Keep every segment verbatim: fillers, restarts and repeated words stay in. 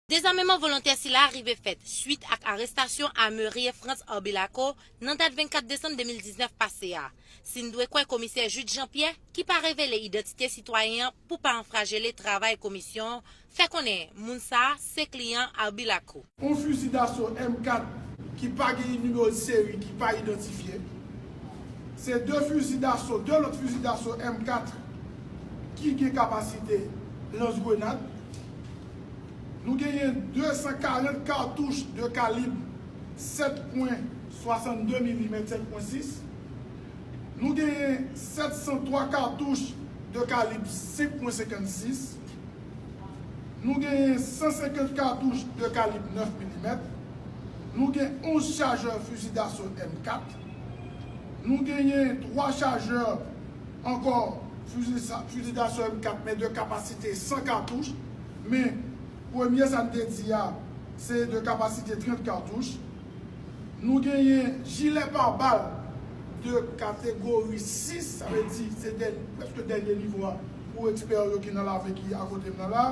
Dezameman volontè sila rive fèt swit ak arestasyon Amerie Frantz Arbilaco nan dat vennkat desanm de mil diznèf pase a. Si n dwe kwè komisè Jude Jean Pierre, ki pa revele idantite sitwayen an pou pa anfrajele travay komisyon an, fè konnen moun sa a se kliyan Arbilaco. Yon fizi daso M kat ki pa gen nimewo de seri, ki pa idantifye. Se de fizi daso, de lòt fizi daso M kat ki gen kapasite lans grenad. Nou genyen de san karant katouch de kalib sèt pwen swasannde milimèt, sèt pwen sis. Nou genyen sèt san twa katouch de kalib senk pwen senkannsis. Nou genyen san senkant katouch de kalib nèf milimèt. Nou gen onz chajè fizi daso M kat. Nou genyen twa chajè ankò fizi sa-, fizi daso M kat, men de kapasite san katouch. Men premye sa n te di a, se de kapasite trant katouch. Nou genyen jilè pabal de kategori sis, sa vle di se dèn-, prèske dènye nivo a pou ekspè yo ki nan lave ki akote m nan la.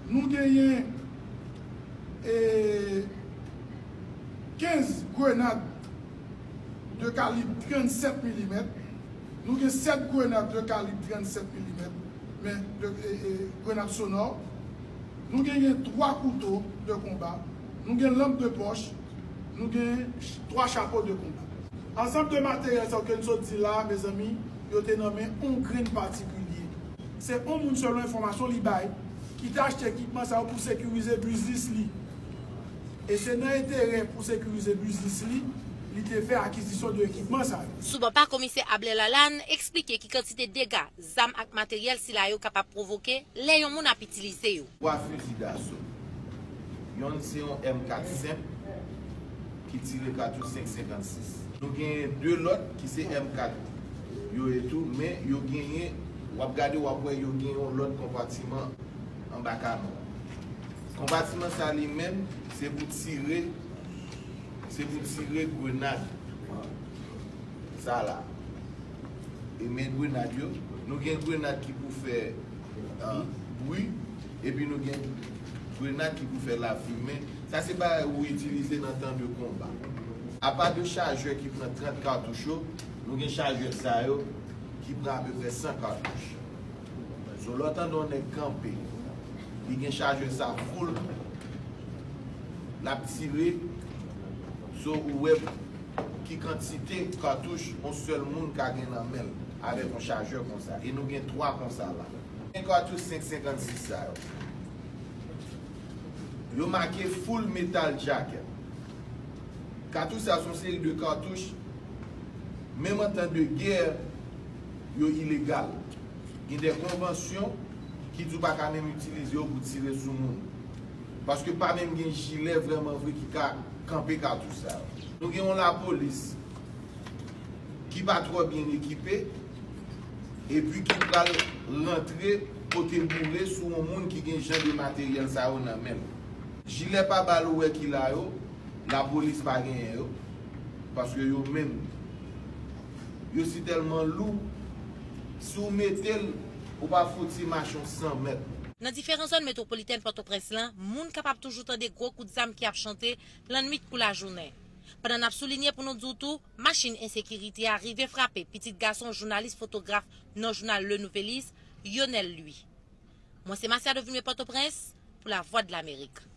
Nou genyen, e, kenz grenad de kalib trannsèt milimèt. Nou gen sèt grenad de kalib trannsèt milimèt, men de, e, e, grenad sonò. Nou genyen twa kouto de konba. Nou gen lanp de pòch. Nou gen ch-, twa chapo de konba. Ansanm de materyèl sa yo ke n sot di la, mezanmi, yo te nan men yon grenn patikilye. Se yon moun, selon enfòmasyon li bay, ki te achte ekipman sa yo pou sekirize biznis li. E se nan enterè pou sekirize biznis li, li te fè akizisyon de ekipman sa yo. Sou bò pa komisè Abler Lalanne eksplike ki kantite dega zam ak materyèl sila yo kapab pwovoke lè yon moun ap itilize yo. Twa fizi daso. Yonn se yon M kat senp ki tire katouch senk senkannsis. Nou genyen de lòt ki se M kat yo ye tou, men yo genyen, w ap gade, w ap wè yo gen yon lòt konpatiman anba kanon. Konpatiman sa li menm, se pou tire, se pou tire grenad sa la. E men grenad yo, nou gen grenad ki pou fè, e, bri, epi nou gen grenad ki pou fè lafimen. Sa se bagay ou itilize nan tan de konba. Apa de chajè ki pran trant katouch yo, nou gen chajè sa yo ki pran apeprè san katouch. So, lè w tande yon nèg kanpe, li gen chajè sa full, l ap tire, so, ou wè ki kantite katouch yon sèl moun ka gen nan men l avèk yon chajè konsa. E nou gen twa konsa la. Gen katouch senk senkannsis sa yo. Yo make Full Metal Jacket. Katouch sa se yon seri de katouch, menm an tan de gè, yo ilegal. Gen de konvansyon ki di w pa ka menm itilize yo pou tire sou moun. Paske pa menm gen jilè vrèman vre ki ka kanpe katouch sa yo. Nou gen yon lapolis ki pa twò byen ekipe, epi ki pral rantre pote boure sou yon moun ki gen jan de materyèl sa yo nan men l. Jilè pabal ou wè ki la yo, lapolis pa genyen yo, paske yo menm, yo si tèlman lou, si w mete l, ou pa fouti mache yon san mèt. Nan diferan zòn metwopolitèn Pòtoprens lan, moun kapab toujou tande gwo kout zam ki ap chante lannwit kou lajounen. Pandan n ap soulinye pou nou di w tou, machin ensekirite a rive frape pitit gason jounalis fotograf nan jounal Le Nouvelliste, Yonel Louis. Mwen se Masiado Vilmé Pòtoprens pou Lavwadlamerik.